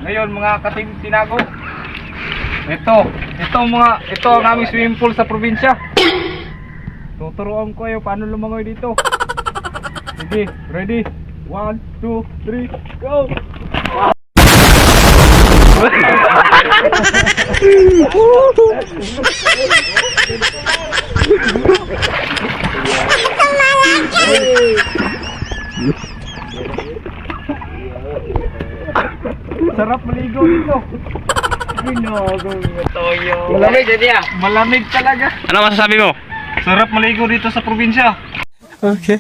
Ngayon mga tinago. Ito ang aming swimming pool sa probinsya. Tuturuan ko kayo paano lumangoy dito. Sige, ready? 1, 2, 3, go! Sarap maligo dito. Ginagong toyo. Malamig talaga. Ano masasabi mo? Sarap maligo dito sa probinsya. Okay.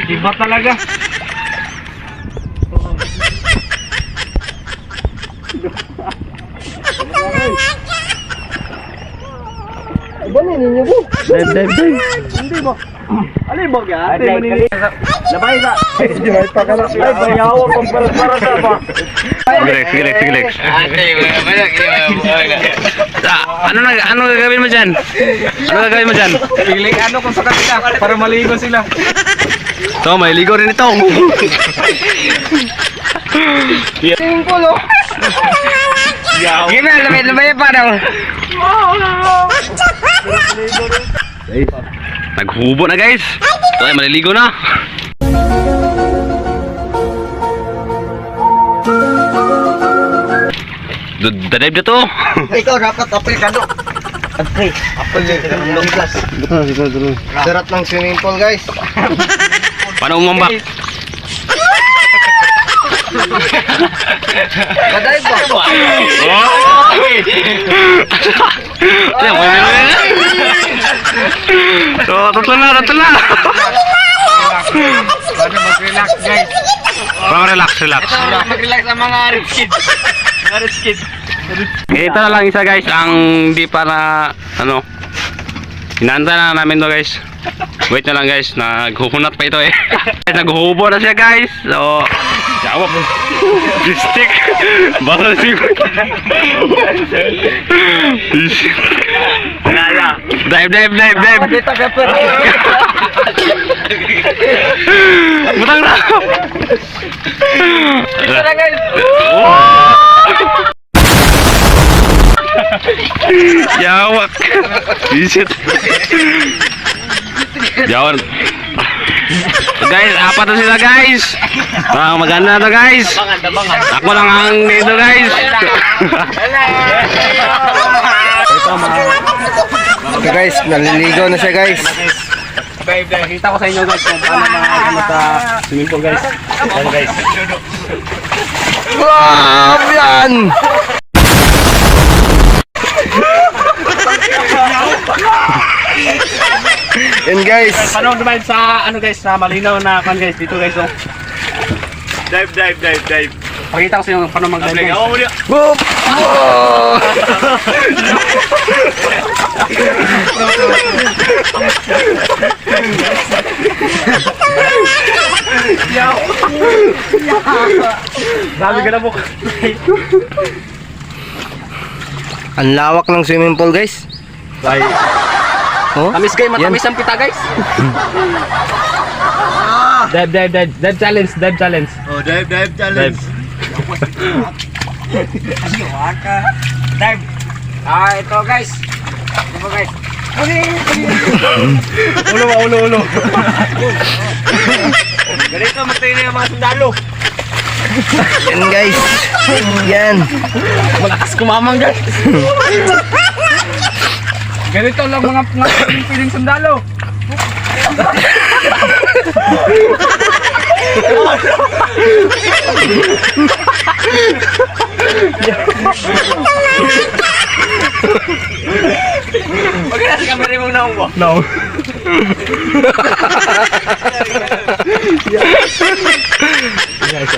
Iba talaga. Dive. Hindi ba? Alibog yan? Labay ka. Ay, bayaw ako para sa ba? Relax. Ano gagawin mo dyan? Piling ano kung sa kanila para maligo sila. So, may ligo rin ito. Tingin ko lo. Gina, lumay pa daw. Naghubo na guys. So, ay maliligo na. Dadive na to. Ikaw dapat apil ka do. Apil ng glass. Sarap ng swimming pool guys. Paano umambak? Kadive ba? So, tutol na. Paano mag-relax guys? Relax. Mag-relax ang mga rich kids. Ito na lang isa guys, ang di para ano. Hinanda na namin to guys. Wait na lang guys, naghuhunat pa ito eh. Naghuhubo na siya guys. So, jawab mo. Stick. Baka si Dive. Dito ka pa. Butang na. Ito na guys. Yawak. Visit. Yawan. Guys, apat na sila guys. Maganda na to guys. Ako lang ang dito guys. Okay guys, naliligo na siya guys. Kita ko sa inyo guys kung paano mga sa swimming pool guys. Ayan guys. Wow, yan! Yan guys. Paano naman sa ano guys, sa malinaw na kan guys dito guys oh. Dive. Pakita ko sa inyo paano mag-dive guys. Boop! Oh! Dami ka na po. Ang lawak ng swimming pool guys. Bye. Oh? Tamis guys, matamis ang pita guys. Dive challenge. Oh, dive challenge. Dive. Ito guys. Ito guys. Ulo. Ganito magtayo na yung mga sundalo. Yan guys. Yan. Malakas kumamang guys. Ganito lang mga piling sundalo. Magkano sa kamera mo naong mo? No. Guys,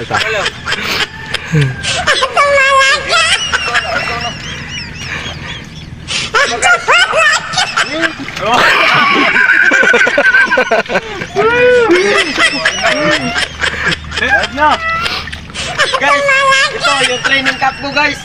ito yung training cap ko guys.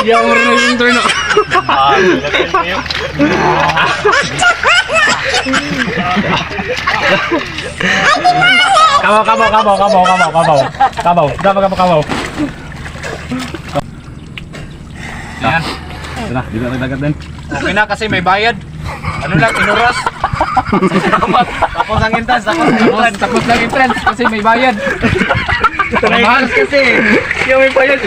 Yang warna yung turno. Kabaw. Dapat kabaw. Yan. Tara, dito na dagat din. Okay na kasi may bayad. Ano lang, inuras. Tapos ang entrance, tapos lang entrance kasi may bayad. Mahal kasi. Yung may bayad.